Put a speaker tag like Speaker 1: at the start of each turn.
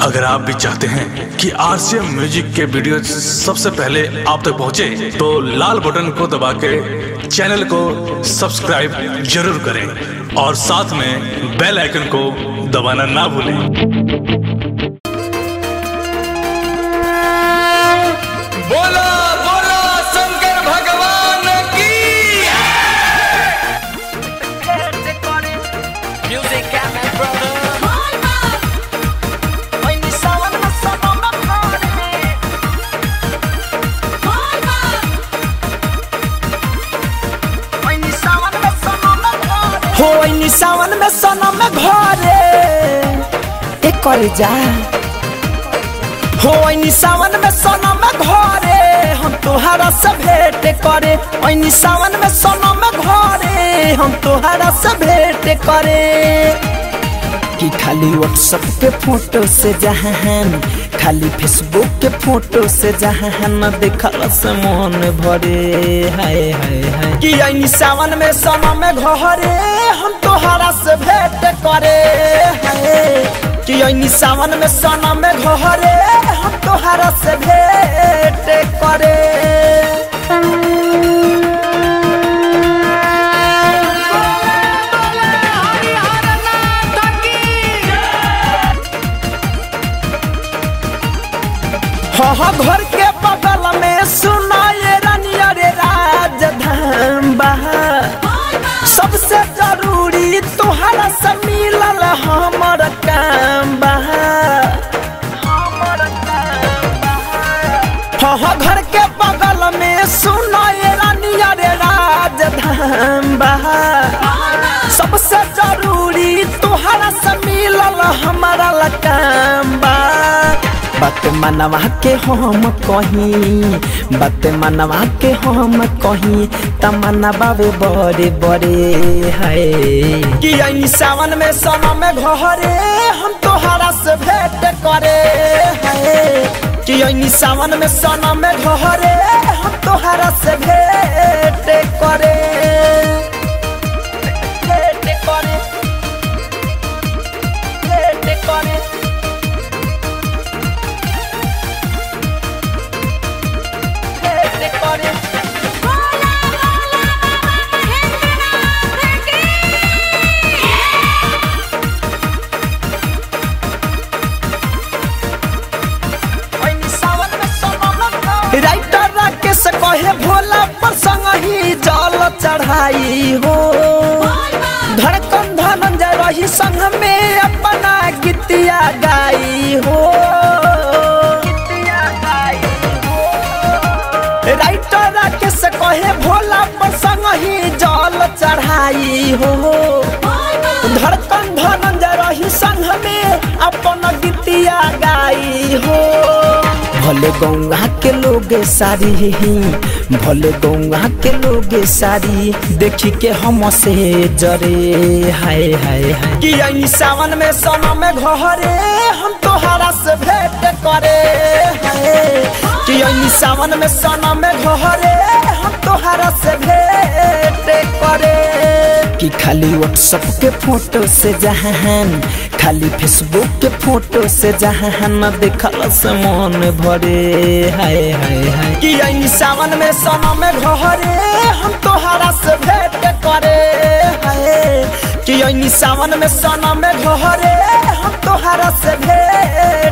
Speaker 1: अगर आप भी चाहते हैं कि आरसीएम म्यूजिक के वीडियो सबसे पहले आप तक पहुंचे, तो लाल बटन को दबा के चैनल को सब्सक्राइब जरूर करें और साथ में बेल आइकन को दबाना ना भूलें।
Speaker 2: बोला बोला शंकर भगवान की।
Speaker 3: हो सावन में सनम घरे एक जा हो सावन में सनम घरे हम तोहरा से भेंट करे। सावन में सनम घरे हम तोहरा से भेंट करे कि खाली व्हाट्सएप के फोटो से जहान, खाली फेसबुक के फोटो से जहान देखल से मन भरे। हाय हाय हाय कि ऐनी सावन में सनम घरे हम तोहरा से भेंट करे। हाय कि ऐनी सावन में सनम घरे हम तोहरा से भेंट करे। हाँ घर के बगल में सुनाए रानिया रे राजधाम बहा, सबसे जरूरी तोहरा से मिलल हमर काम बहा। हाँ घर के बगल में सुनाए रानिया रे राजधाम बहा, सबसे जरूरी तोहरा से मिलल हमारा काम बा। बात मनवा के हम कहीं, बात मनवा के हम कहीं तमन्ना बाबे बड़े बड़े। हाय कि ऐनी सावन में सनम घरे हम तोहरा से भेंट करे। हाय कि ऐनी सावन में सनम घरे हम तोहरा से भेंट करे। भेंट करे, भेंट करे। राइटर राकेश कहे भोला पर संग ही जल चढ़ाई हो, धड़कन धनंजय रही संग में अपना गीतिया गाई हो। राइटर राकेश कहे भोला पर संग ही जल चढ़ाई हो, धड़कन धनंजय रही संग में अपना गीतिया गाई हो। भले गौआ के लोग सारी, भले गौआ के लोग सारी देखी के हम से जरे। हाय हाय हाय कि ऐनी सावन में सनम घरे हम तोहरा से भेंट करे। हाय कि ऐनी सावन में सनम घरे हम तोहरा से भेंट करे। कि खाली व्हाट्सएप के फोटो से जहान, खाली फेसबुक के फोटो से जहान देखल से मन भरे। हाय हाय हाय कि ऐनी सावन में सनम घरे हम तोहरा से भेंट करे। हाय कि ऐनी सावन में सनम घरे हम तोहरा से भेंट